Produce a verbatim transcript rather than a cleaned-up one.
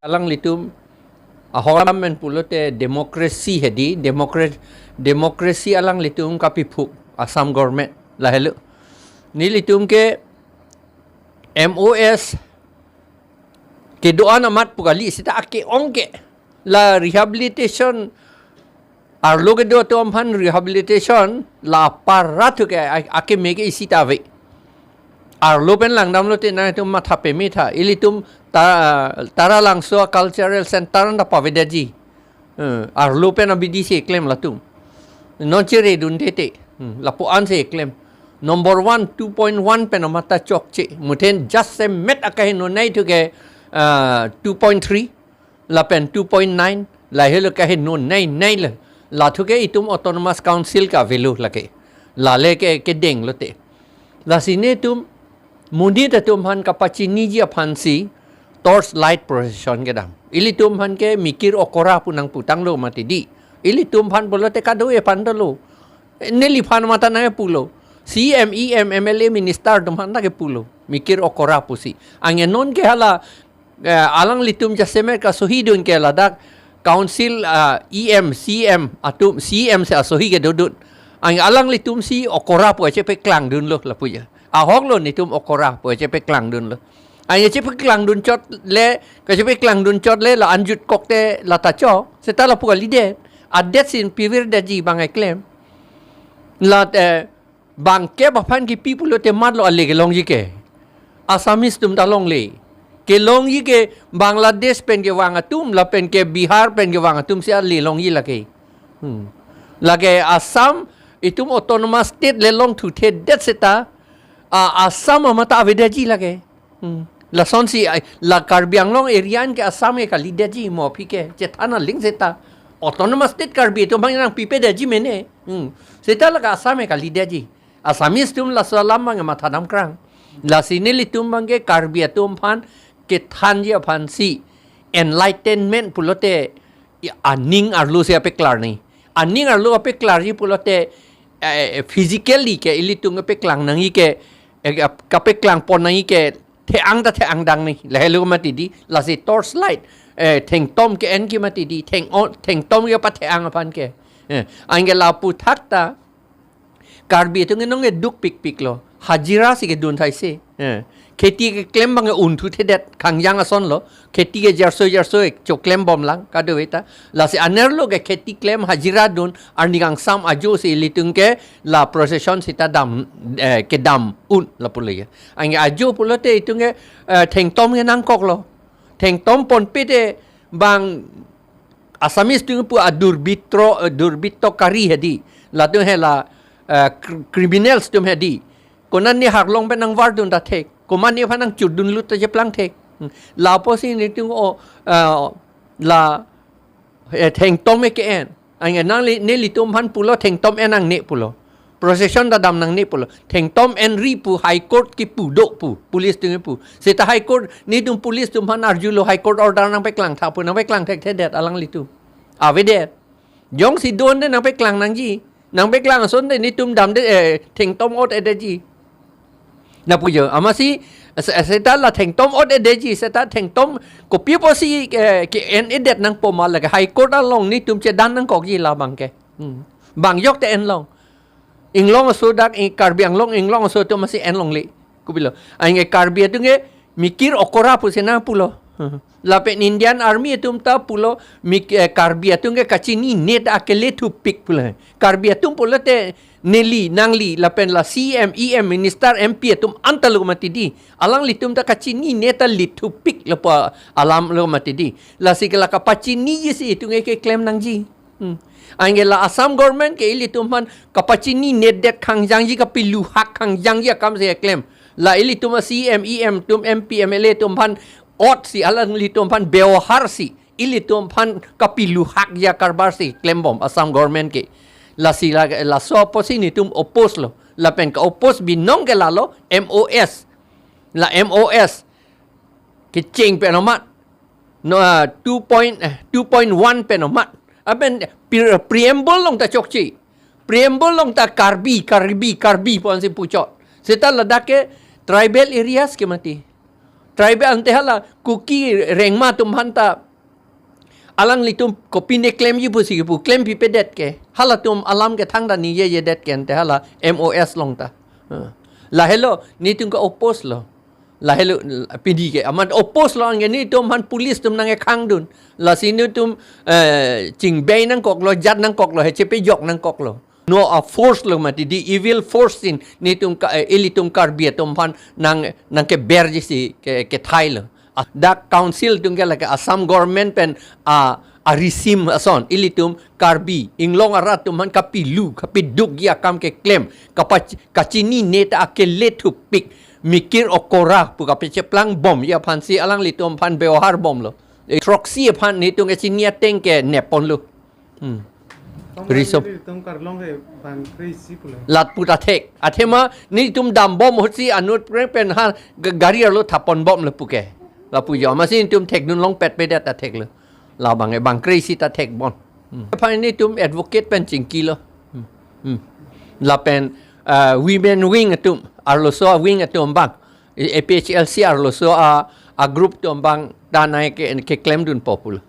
Alanglitum ahok amen pulote democracy hedi, democra-, democracy alanglitum kapiphuk Assam government lahelo. Nelitum ke M O S kedo-an amat pu kali, seta ake-ong ke la rehabilitation, arlo kedo atum aphan rehabilitation la apar rat ke a-, akeme ke isi ta ave. Arlo pen langdamlote nangtum matha peme tha. Ilitum Ta-, Taralangso Cultural Center anta pavedetji. Eh, arlo pen abidi si eklem latum. Non cheredun tete. Hmm, lapu-an si eklem. Number one, two point one pen amat ta chokche. Muthen jasemet akaheno nei thu ke, ah, two point three, lapen two point nine, lahelo kaheno nei nei le. La thu ke itum Autonomous Council ka avelo lake. Lale ke, kedenglote. Lasi netum monit atum aphan kapachiniji aphansi torch light procession kedam. Ilitum aphan ke mikir okora pu nangputanglo mati di. Ilitum aphan pulote kado-e aphan dolo. Neliphan mata nangpulo. C M, E M, M L A, minister atum aphan ta kepulo. Mikir okora pusi. Anke non ke hala, eh, alanglitum jasemet kasohidun ke ladak council, ah, E M, C M atum, C M si asohi kedodun. Anke alanglitum si okora pu chepeklangdunlo lapu ya. Ahoklo netum okora pu chepeklangdunlo. Anke chepeklangdun chot le, kachepeklangdun chot le la anjutkok te la ta chok. Seta lapu kalidet. Adet si pivirdetji bang eklem. La, eh, bang kep aphan kipi pulote matlo ale kelongji ke. Assamese atum ta longle. Kelongji ke Bangladesh pen kevang atum, lapen ke Bihar pen kevang atum si ale longji lake. Hmm. Lake Assam, itum Autonomous State le longthuthedet seta, a, Assam amat ta avedetji lake. Hmm. Lasonsi, ai, la Karbi Anglong area an ke Assam ke kalidetji mo aphi ke. Chethan aling seta. Autonomous State Karbi atum aphan nangpipedetji mene. Hmm. Seta lake Assam ke kalidetji. Assamese atum laso alam abang mathadam krang. Lasi nelitum abang ke Karbi atum aphan kethanji aphansi enlightenment pulote i aning arlo si apeklar nangji. Aning arlo apeklarji pulote, eh, physically ke ilitum apeklang nangji ke, eh, kap-, kapeklang pon nangji ke the-ang ta the-angdang nangji. Lahelo mati di, lasi torch light, eh, thengtom ke-en ke mati di, theng-o-, thengtom ke patheng aphan ke. Eh, anke lapu thak ta, Karbi atum ke nonke dukpikpiklo. Hajira si kedun thaisi. Eh. Kheti keklem abang ke unthuthedet. Khangjang asonlo. Kheti ke jerso jerso ek choklem bomlang. Kado-e ta. Lasi anerlo ke kheti klem hajira dun. Arni kangsam ajo si ilitum ke la procession seta dam, eh, kedam un lapulo ya. Anke ajo pulote itum ke, eh, thengtom ke nangkoklo. Thengtom ponpe te bang Assamese atum pu adurbitro, eh, durbitto kari hedi. Latum hela, eh, kr-, criminals atum hedi. Konat ne harlong pen nangvardun ta thek. Komat nephan nangchudun lut ta cheplang thek. Hmm. Lapusi netum o, eh, la, eh, thengtom ke-en. Anke nangli, nelitum aphan pulo thengtom en nangne pulo. Procession ta dam nangne pulo. Thengtom enri pu High Court kipu do pu. Police atum kipu. Seta High Court, netum police atum aphan arjulo High Court order nangpeklang tha pu. Nangpeklang thekthedet alanglitum. Avedet. Jongsi do-an de nangpeklang nangji. Nangpeklang ason de netum damde, eh, thengtom ot-edetji. Lapu jo. Amatsi, se-, seta la thengtom ot-edetji. Seta thengtom kopi apotsi, eh, ke-en-edet nangpo ma lake High Court along netum chedan nangkokji labang ke. Hmm. Bang ajok te enlong. Inglong aso dak, i Karbi Anglong inglong aso atum amatsi enlongle. Kopilo. Anke Karbi atum ke mikir okora pusi nangpulo. Lapen Indian Army atum ta pulo, mik-, eh, Karbi atum ke kachinine ta akele thupik pulo. Karbi atum pulote neli, nangli, lapen la C M, E M, minister, M P atum anta lo mati di. Alanglitum ta kachinine ta lithupik lapu alam lo mati di. Lasi ke la kapachiniji si itum ke keklem nangji. Hmm. Anke la Assam government ke ilitum aphan kapachininedet khangjangji, kapiluhak khangjangji akam si keklem. La ilitum a C M, E M atum, M P, M L A atum aphan ot si, alanglitum aphan byabohar si, ilitum aphan kapiluhakji akarbar si klembom Assam government ke. Lasi la, laso apotsi netum oppose lo. Lapen ka-oppose binong ke lalo M O S. La M O S kecheng pen amat. No, ah, two point, eh, two point one pen amat. Apen pre-, preamble along ta chokche. Preamble along ta Karbi, Karbi, Karbi pu ansi puchot. Seta ladak ke tribal areas ke mati. Tribal ante hala Kuki Rengma atum aphan ta alanglitum kopine klemji pusi kipu, klempipedet ke. Halatum alam ke thangta ningjejedet ke ante hala M O S along ta. Ha. Lahelo netum ka-oppose lo. Lahelo pidi ke amat oppose lo, anke netum aphan police atum nangkekhangdun. Lasi netum, eh, chingbei nangkoklo, jat nangkoklo, he chepejok nangkoklo. No a-force lo mati di, evil force si netum ka, eh, ilitum Karbi atum aphan nang, nangkeberji si ke, kethailo. Ah, dak council atum ke lake Assam government pen, ah, arisim ason, ilitum Karbi inglong arat atum aphan kapilu, kapidukji akam keklem, kapach-, kachinine ta akele thupik, mikir okora pu kapacheplangbomji aphansi alanglitum aphan byabohar bomlo. Eh, throksi aphan netum kachini ateng ke nepponlo. Hmm. Tong Riso. Netum karlong ke bang kre-isi pulo. Lat pu ta thek. Athema netum dambom ahutsi anut preng pen ha ga-, gari arlo thapponbomlo puke. Lapu jo. Amatsi netum thekdun longpetpedet ta theklo. Labang e bang kre-isi ta thekbom. Hmm. Aphan netum advocate pen chingkilo. Hmm. Hmm. Lapen, ah, women wing atum, arloso wing atum abang. A P H L C arloso a, a-group atum abang ta nai ke, keklemdunpo pulo.